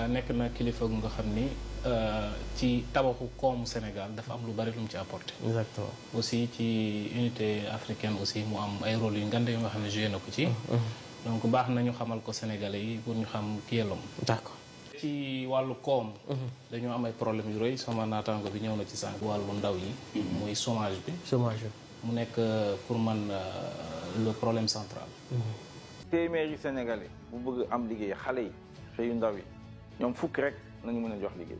nekk na kilifa gu nga xam ni ci tabaxu koomu Sénégal dafa am lu bari lu mu ci apporté. exactement aussi ci unité africaine aussi mu am ay rôle yu ngande yu nga xam ne joué na ko ci. donc baax na ñu xamal ko Sénégalais yi pour ñu xam kii yelloom. d'accord. ci wàllu koom. dañoo am ay problème yu rëy sama naataango bi ñëw na ci sànq. wàllu ndaw yi. muy chômage bi. chômage mu nekk pour man le problème central. téeméeri Sénégalais bu bëgg am liggéey xale yi xëyu ndaw yi ñoom fukk rek nañu mën a jox liggéey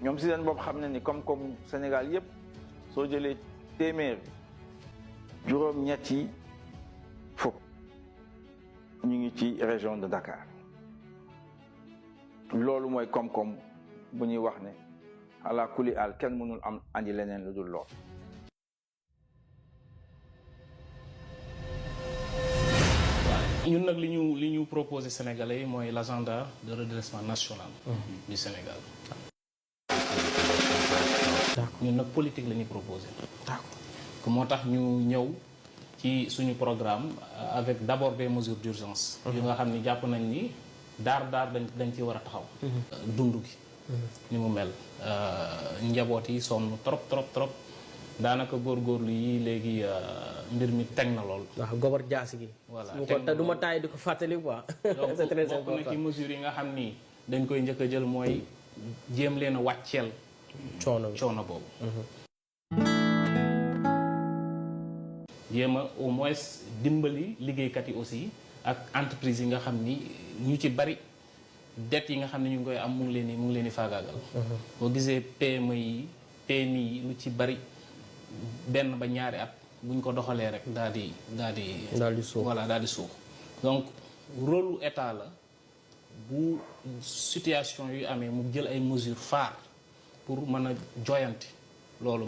ñoom si seen bopp xam ne ni comme Sénégal yépp soo jëlee téeméer bi juróom-ñett yi fukk ñu ngi ci région de Dakar loolu mooy koom-koom bu ñuy wax ne ala kuli al kenn mënul am andi leneen lu dul lool. ñun nag li ñu proposé Sénégalais yi mooy l'agenda de redressement national du Sénégal. ñun nag politique la ñuy proposé. d'accord moo tax ñu ñëw ci suñu programme avec d'abord des mesures d'urgence yu nga xam ni jàpp nañ ni daar dañ ci war a taxaw. dund gi. ni mu mel njaboot yi sonn trop. daanaka góorgóorlu yi léegi mbir mi teg na lool. waaw gobar jaasi gi. voilà te du ma taay di ko fàttali quoi. c'est très important bokk na ci mesures yi nga xam ni dañ koy njëkk a jël mooy jéem leen a wàcceel. coono boobu. jéem a au moins dimbali liggéeykat yi aussi ak entreprise yi nga xam ni ñu ci bari dette yi nga xam ne ñu ngi koy am mu ngi leen di faagaagal. boo gisee PME yi PMI yi lu ci bari. benn ba ñaari at buñ ko doxalee rek daal di suux voilà daal di suux donc rôle état la bu situation yu amee mu jël ay mesures phares pour mën a joyanti loolu